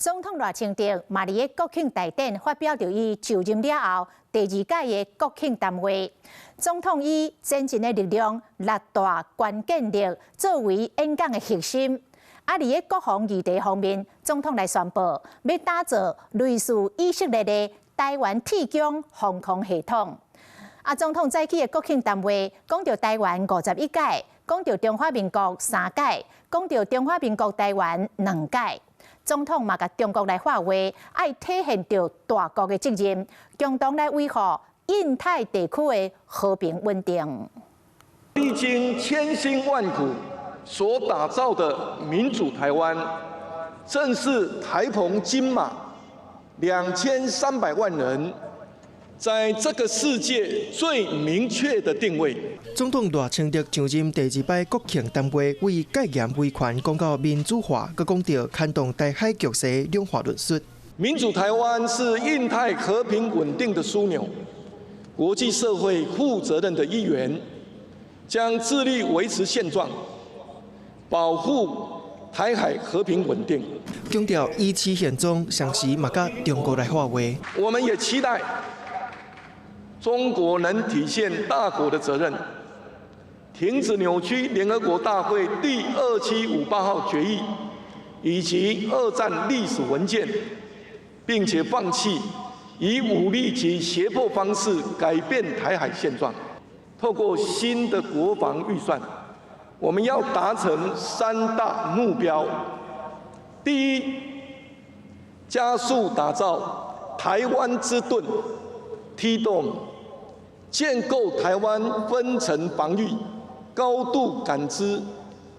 總統賴清德嘛佇个國慶大典發表著伊就任了後第二屆的國慶談話。總統以前進的力量、六大關鍵力作為演講的核心。啊，佇个國防議題方面，總統來宣布欲打造類似以色列的台灣鐵穹防空系統。啊，總統早起的國慶談話講著台灣51屆，講著中華民國三屆，講著中華民國台灣兩屆。總統嘛共中國來喊話，愛體現著大國的責任，共同來維護印太地區的和平穩定。歷經千辛萬苦所打造的民主台灣，正是台澎金馬2300萬人在這個世界最明確的定位。總統賴清德上任第二擺國慶談話，為戒嚴維權講到民主化，閣講著牽動台海局勢兩化論述。民主台灣是印太和平穩定的樞紐，國際社會負責任的一員，將致力維持現狀，保護台海和平穩定。強調維持現狀，同時嘛共中國來喊話。我們也期待中國能體現大國的責任，停止扭曲聯合國大會第2758號決議以及二戰歷史文件，並且放棄以武力及脅迫方式改變台海現狀。透過新的國防預算，我們要達成三大目標：第一，加速打造台灣之盾 T-Dome，建構台灣分層防禦、高度感知、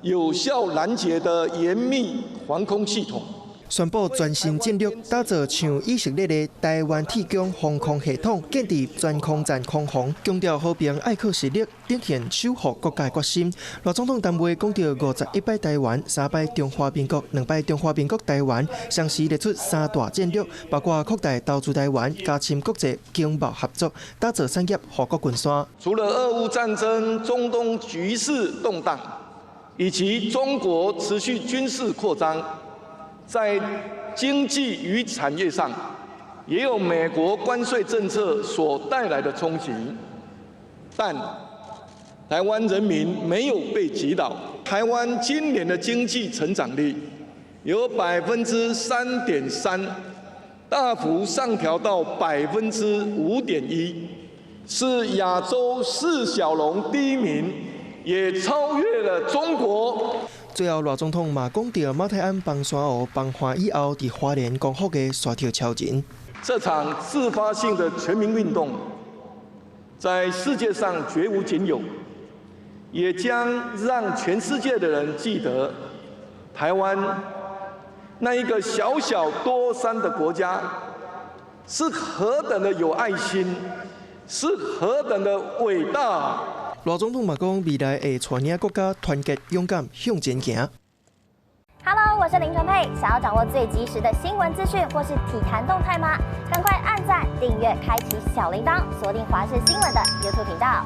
有效攔截的嚴密防空系統。宣布全新戰略，打造像以色列的台灣鐵穹防空系統，建立全空戰空防，強調和平愛靠實力，展現守護國家決心。賴總統談話講著51擺台灣、三擺中華民國、兩擺中華民國台灣，同時列出三大戰略，包括擴大投資台灣、加深國際經貿合作、打造產業護國神山。除了俄烏戰爭、中東局勢動盪，以及中國持續軍事擴張，在經濟與產業上，也有美國關稅政策所帶來的衝擊，但台灣人民沒有被擊倒。台灣今年的經濟成長率由3.3%大幅上調到5.1%，是亞洲四小龍第一名，也超越了中國。最後，賴總統嘛講著馬泰安崩山湖崩岸以後，佇花蓮光復的沙石超人。這場自發性的全民運動，在世界上絕無僅有，也將讓全世界的人記得台灣那一個小小多山的國家是何等的有愛心，是何等的偉大。賴總統嘛講，未來會帶領國家團結勇敢向前行。 Hello，我是林純佩，想要掌握最及時的新聞資訊或是體壇動態嗎？趕快按讚、訂閱、開啟小鈴鐺，鎖定華視新聞的 YouTube 頻道。